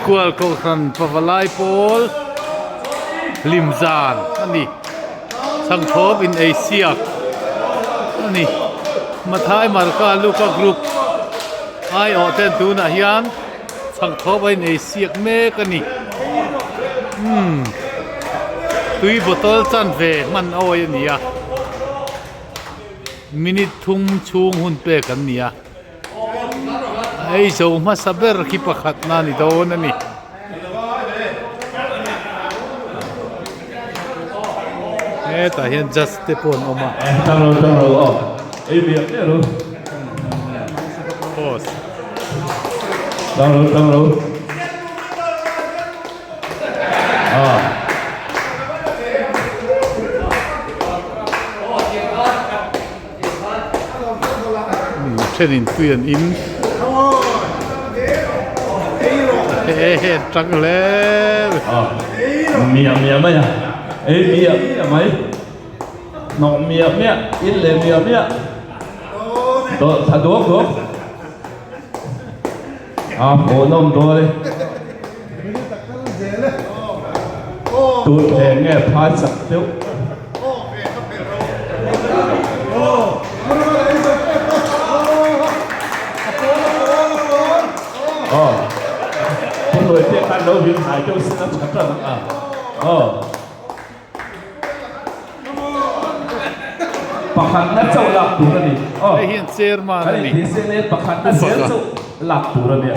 Tuikual Kohhran Pavalai pawl hlim zan a ni. Chhangthawp in ei siak a ni. Mathai Marka Luka Group aiawh ten tunah hian chhangthawp a inei siak mek a ni. Umm tui bottle chanve hman awi a ni a. Minute thum chhung hun pek an ni a. Ei zo hmasa ber khi pakhat na ni dawn a ni. Hetah hian judge te pawh an awm a. Post. Thenin tui an in he he an tang hle miah miah mai a ei miah miah mai hnawk miah miah in leh miah miah dawh tha duak duak a hmuhnawm dawn e tun eng nge phai chak deuh. Aw pu Hluai te khan lo hlim hnai deuh sin a tha tan ang a aw pakhat na chauh lak tur a ni aw Hei hian chairman a ni. Kan inti sin e pakhat na zel chauh lak tur a nia.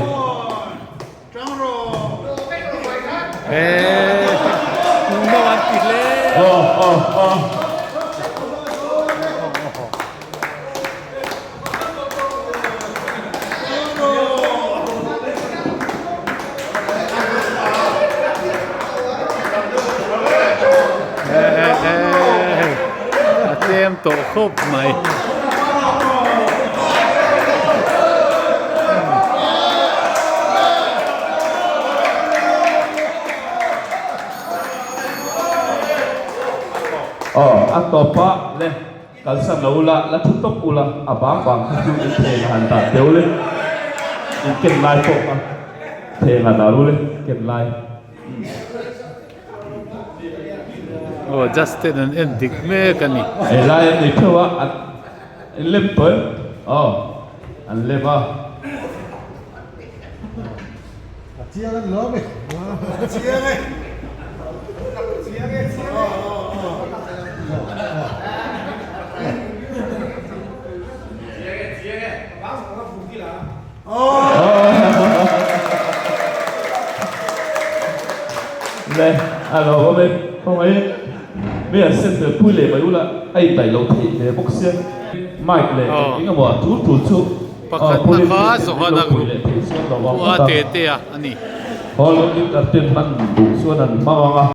A tlem tawh khawp mai. Aw a tawp a le kalsan lo ula la thu tawp ula a bang bang kha chu in theng han dah deuh le in ken lai pawh kha theng han dah ru le ken lai. Aw Justin an en dik mek a ni. Helai an nei theuh a an lem tawh em aw an lem a. A chiang an lawm e. A chiang e. Chiang e chiang e. Chiang e chiang e. Le a lo awm e khawngaih mi an sen tel pui leh mai ula a indaih loh theih hle bawk sia mic leh eng emaw a tul tul chu Pakhat na kha Johana group khua te te a a ni. Hall entertainment duh chuan an hmang ang a.